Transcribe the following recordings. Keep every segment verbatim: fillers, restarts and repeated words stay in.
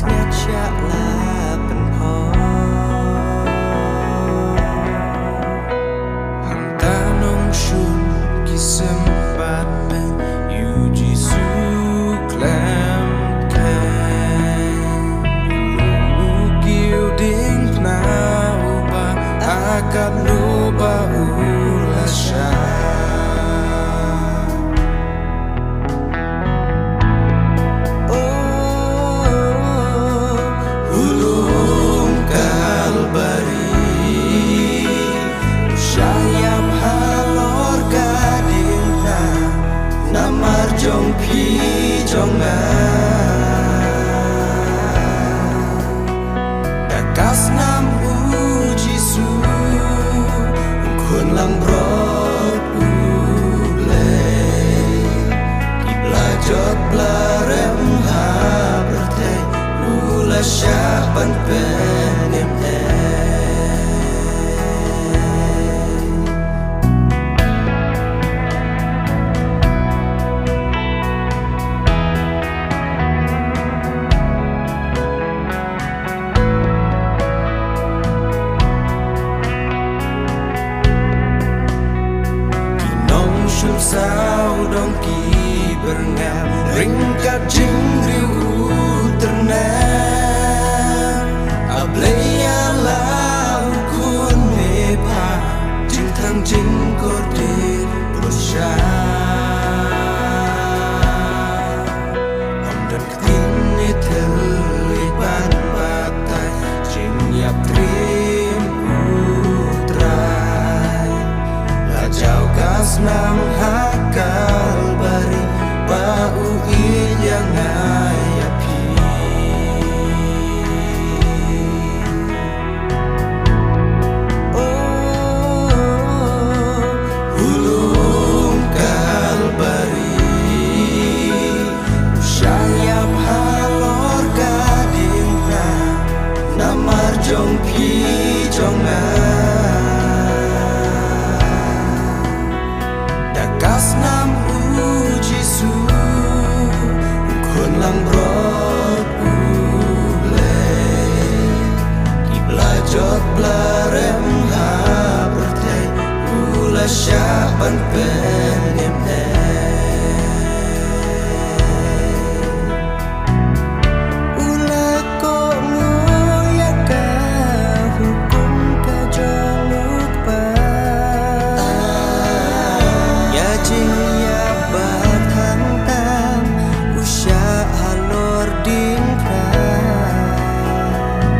Ngat shah la pynpoi. Hangta nongshun ki sympat pyn ïa u Jisu khlem khlem. U kiew diengphna uba a katno ba u la shah. Oh, u lum Kalbari, u shah ïap halor ka diengphna, namar jong phi jong nga. Da ka snam u Jisu, u khun langbrot u Blei. Ki ba la jot ba la rem ha pyrthei, u la shah ban pynim ei. Ki nongshun sawdong ki byrngem, ryngkat jingriewtyrnem. A Blei ïa la u khun me pha, jingthang jingkordit pyrshah. Ym don ktien ne thylliej ban batai, jingïap triem u Trai. La jaw ka snam ha Kalbari, ba u ïeit ïa nga ïa phi. Oh, u lum Kalbari, u shah ïap halor ka diengphna, namar jong phi jong nga. Da ka snam u Jisu, u khun langbrot u Blei. Ki ba la jot ba la rem ha pyrthei, u la shah ban pynim ei. U la kohnguh ïa ka hukum ka jong u Kpa. Ïa jingïap ba thang tam, u shah halor diengphna.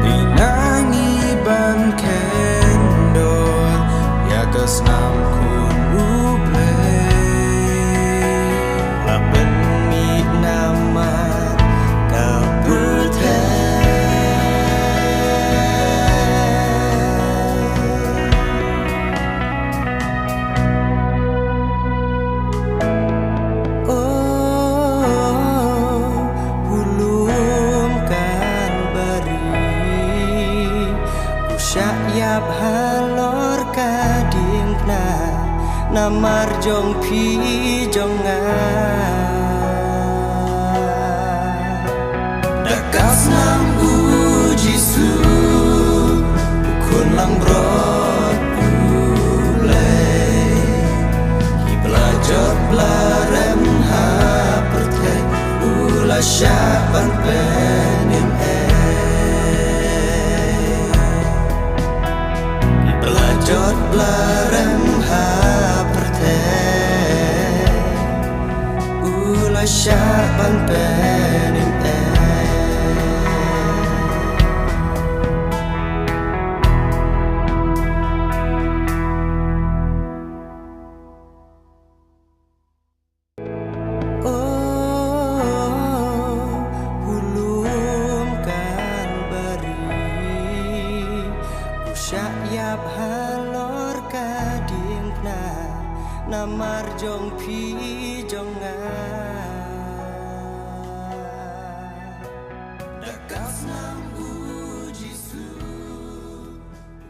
Phi nang ïa ban kheiñ dor ïa ka snam khun u Blei. La pynmih namar ka pyrthei. Oh, u lum Kalbari, u shah ïap halor ka diengphna, namar jong phi jong nga. Da ka snam u Jisu, u khun langbrot u Blei. Ki ba la jot ba la rem ha pyrthei, u la shah ban pynim ei. Ki ba la jot ba la rem ha pyrthei, u la shah ban pynim ei. Oh, u lum Kalbari, u shah ïap halor ka diengphna, namar jong phi jong nga.